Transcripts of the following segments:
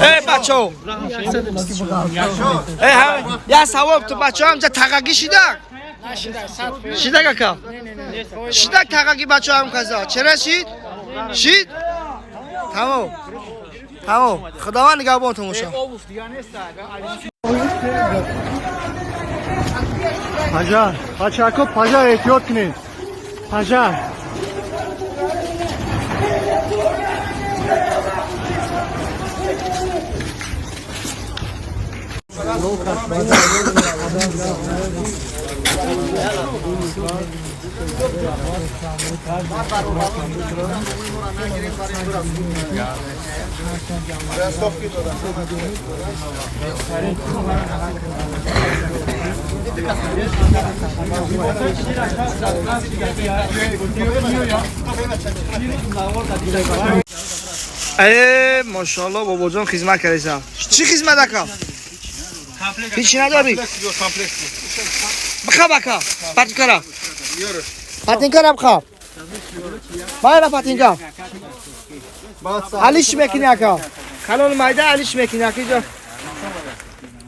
Эй бачо. Эй я савоб ту бачо ҳамҷа тағагӣ шидак? Шидак ака? Шидак тағагӣ бачо ҳам каза. Чера шид? Шид? Тамом. Тамом. Худованд нигаҳбонтон бошад. Пожар. Бачако пожар эҳтиёт кунед. Пожар. Эй, машаллоҳ бобоҷон хизмат кардеса. Чӣ хизмат ака? Ҳеҷ надорӣ? Бихаб ака, патинкара. Патинкара бихаб. Майра патинка. Алиш мекунӣ ака. Калон майда алиш мекунӣ ака иҷо.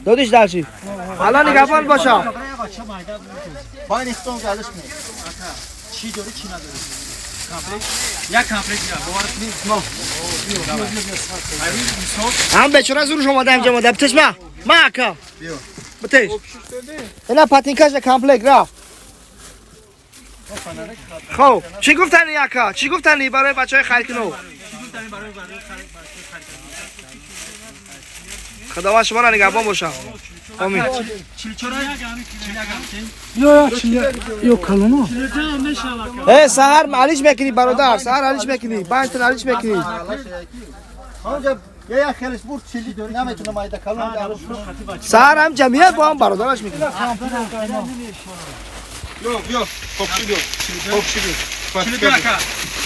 Додиш дарчи. Аллоҳ нигаҳбон боша. Чӣ дорӣ, чӣ надорӣ? Комплект? Як комплект бовар кунед. Ҳам бечора зурш омада инҷа омада. Битеш ма. Ма ака. Битеш. Ина патинкаша комплект рафт. Хоб, чӣ гуфтанӣ ака? Чӣ гуфтанӣ барои бачаҳои хайркунов? Худованд шуморо нигаҳбон боша. Амин. Э, саҳар алиш мекунӣ бародар, саҳар алиш мекунӣ, баъдтон алиш мекунӣ. Саҳар ҳам ҷамъият бо ҳам бародараш мекунӣ.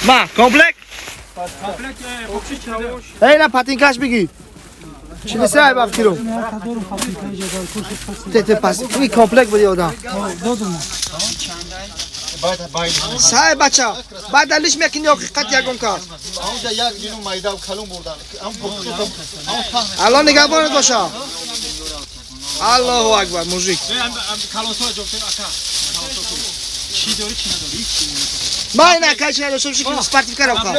Ма, комплект? Эй, на патинкаш бигӣ. 43 ай баф кило. Те пас, ин комплект буди одам. Сай бача, баъд алиш мекунӣ ҳақиқат ягон кас. Аллоҳ нигаҳбонат боша. Аллоҳу акбар, мужик. Чӣ дорӣ, чӣ надорӣ? Ма ина кай чӣ надоштам, ши спортивка рафта.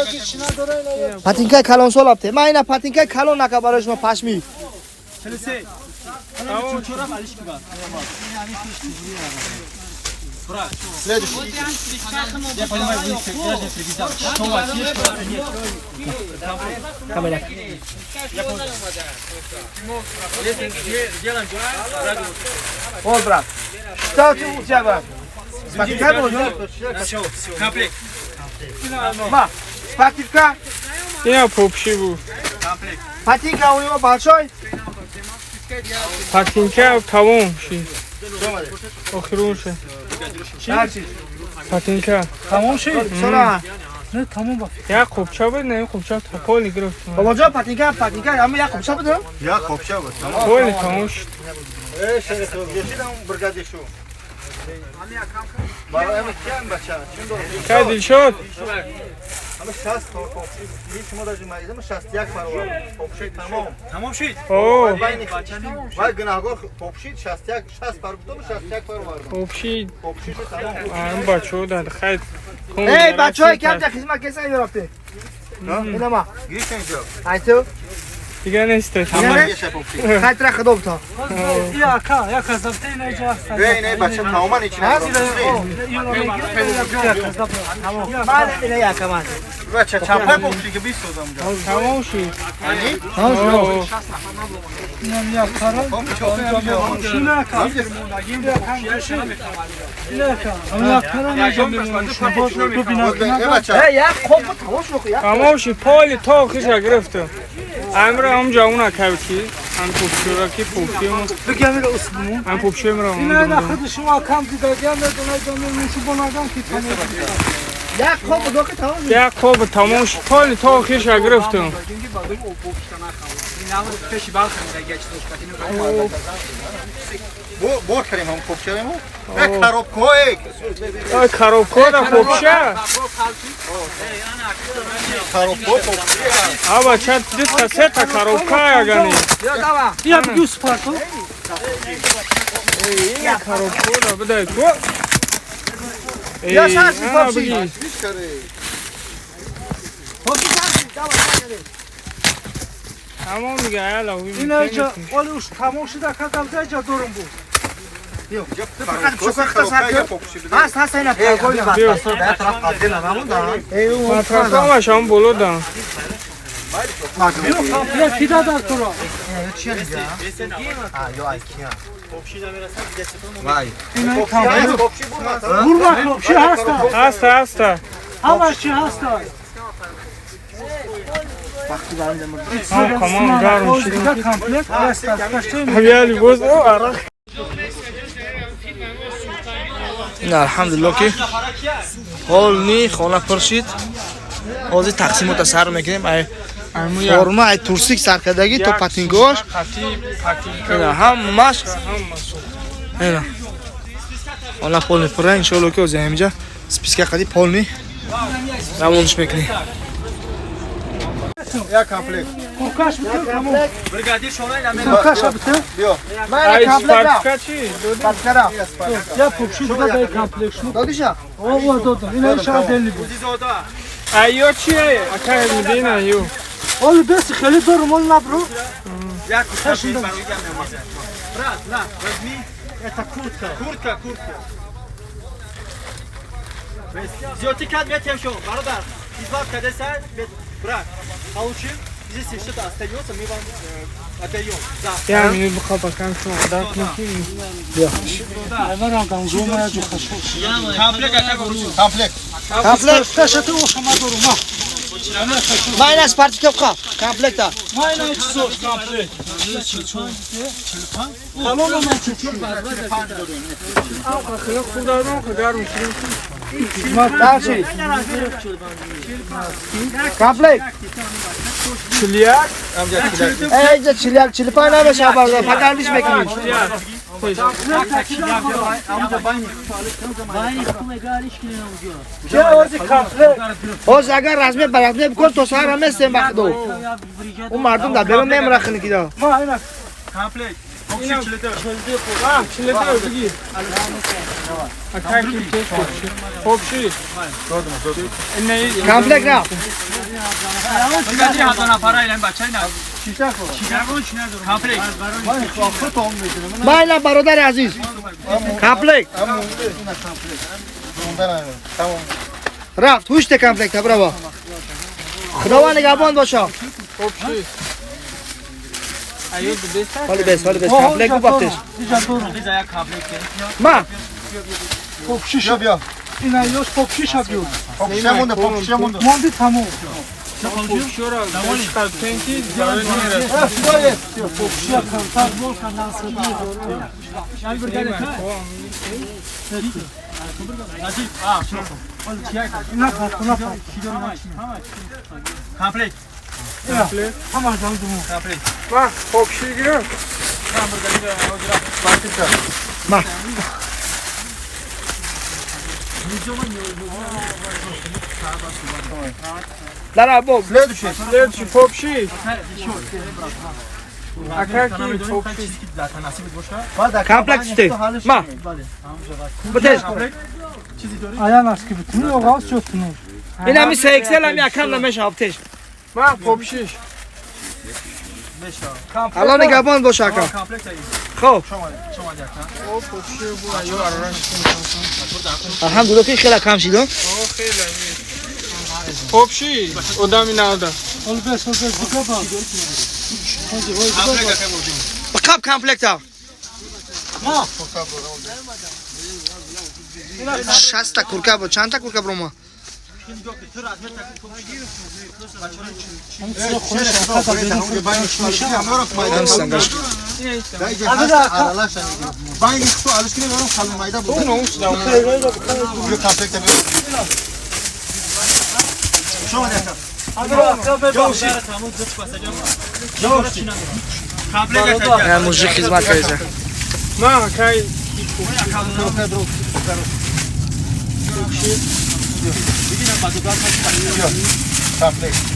Патинкаи калонсол абте. Ма ина патинкаи калон нака барои шумо пашми. 43. 44 алиш киба. Следующий. Я понимаю, вы даже привязал. Что у вас есть, что нет. Камера. Я понял. Вот, брат. Что у тебя, брат? Спортивка был, Комплект. Ма, спортивка? Я попшиву. Патинка у него большой? Патинка тамом шид. Охирунша. Патинка. Тамом шид? Чора? Не, тамом ба. Як қопча буд, не қопча полный гирифт. Бобоҷон, патинка, патинка, ҳама як қопча буд? Як қопча буд. Полный тамом шид. Э, шериф, гешидам бригади шу. Барои киам бача? Чун дорам? Кай Дилшод? Ҳама 60 то попши. Шумо даже майдам 61 баробар. Попши тамом. Тамом шид? О, Вай гунаҳгор попши 61 60 баробар, 61 баробар. попши. Попши тамом. Ам бачо дад хайд. Эй, бачаҳое ки ҳамҷа хизмат карданд, ин рафте. Ина ма. Гирифтем инҷо. Ай ту? Дига нест. Дига нест? Хайтра худо бито. Яка, яка зафте ина иҷа. Не, не, бача тамоман ҳеч надорам. Ман ина яка ман. Бача чапай попши ки бисозам. Тамом шид. Тамом шид. Инам як кара. Шинака. Шинака. Ам кара наҷа мемонам. Эй, як қоп тамом шуд, як. Тамом шид, поли то охирша гирифтам. Амра ҳам ҷавона кавки, ҳам попшура ки попши Бигам усму. ҳам попши мра. Ина на худ шумо кам дидагиам медонад, мешубонагам ки тамом. Як қоб доки тамом. Як қоб тамом шуд. Поли то охирша гирифтам. Бор кардем ҳам копчаемо. Як коробкое. Ай коробка да копча. Коробко копча. Аба чат диста сета коробка ягани. Я бигю спарто. Я коробка да бидай ку. Я шаш попши. Тамом дига аяла. Ина ҷа оли уш тамом шуда кадам да ҷа дорум буд. Фақат чӯқақта сар кун. Ҳаст ҳаст ина пагои Матрасамаш ҳам боло да. Биё комплект кида дар туро. Ина комплект. Бурма копши ҳаста. Ҳаста ҳаста. Ҳамаш чи ҳаста. Тамом гарм шуд. Комплект ҳаста. Ҳамяли боз о арақ. Ин алҳамдулиллоҳ ки ҳолни хона пур шид. Ҳозир тақсимота сар мекунем. Ай форма ай турсик саркардагӣ то патингош. Ина ҳамаш ина хона полни пурра иншоалло ки ҳозир ҳаминҷа списка қади полни равонш мекунем. Як комплект. Куркаш битен тамом. Куркаш битен. Биё. Ай спартка чи? Я попши буда дай комплект шуд. Додиша? О, додам. Ина ша дели буд. Ай ё чи? Ака медина ё. Оли бес хеле дорум ол набру. Як Брат, на, возьми. Это куртка. Куртка, куртка. Зиёти кад метем шо, бародар. Избав кадеса, брат, получим. Если что-то остается, мы вам отдаем. Я минут бухал пока шо, да, кники. Комплект. Комплект. Ташаты ошама дорум. Майна спартика бқа. Комплекта. Майна чизо комплект. Тамом ман чучу. Хурдадон гарм шуд. Дальше. Комплект. Чилияк. Эй, ҷа чилияк, чилипай намеша бародар, фақат лиш мекунӣ. Ҳозир агар размер ба размер бикун то саҳар ҳам местем ба худо. Он мардум дар берун мемрахини кида. Комплект. А, чилида бигир. Ака ки попши. Комплект рафт. Майна бародари азиз. Комплект. Рафт, ҳуште комплекта браво. Худованд нигаҳбон боша. Ҳоли бес, ҳоли бес. Комплект бу баптеш. Ма. Попшиша. Биё. Ина ёш попшиша биё. Попши монда, попши монда. Монди тамом. Попшиша камтар болка насади. Ина патуна пат. Комплект. Ҳама ҷон думу. Комплект. Ма, попши гирифт. Ма. Дар боб. Следующий. Следующий попши. Ака ки попши. Комплект шуд. Ма. Битеш. Ая наски битни оғоз шуд тunu. Ин ҳами се XL ҳами якам намеша битеш. Ма попшиш. Алло нигаҳбон боша ака. Хоб. Алҳамдулиллоҳ ки хеле кам шид. Попши одами надо. Ол бес, ол бес дига ба. Бақаб комплекта. Ма. 60 курка буд. Чанд та курка брома? На мужик хизмат карда. Ма кай Комплект.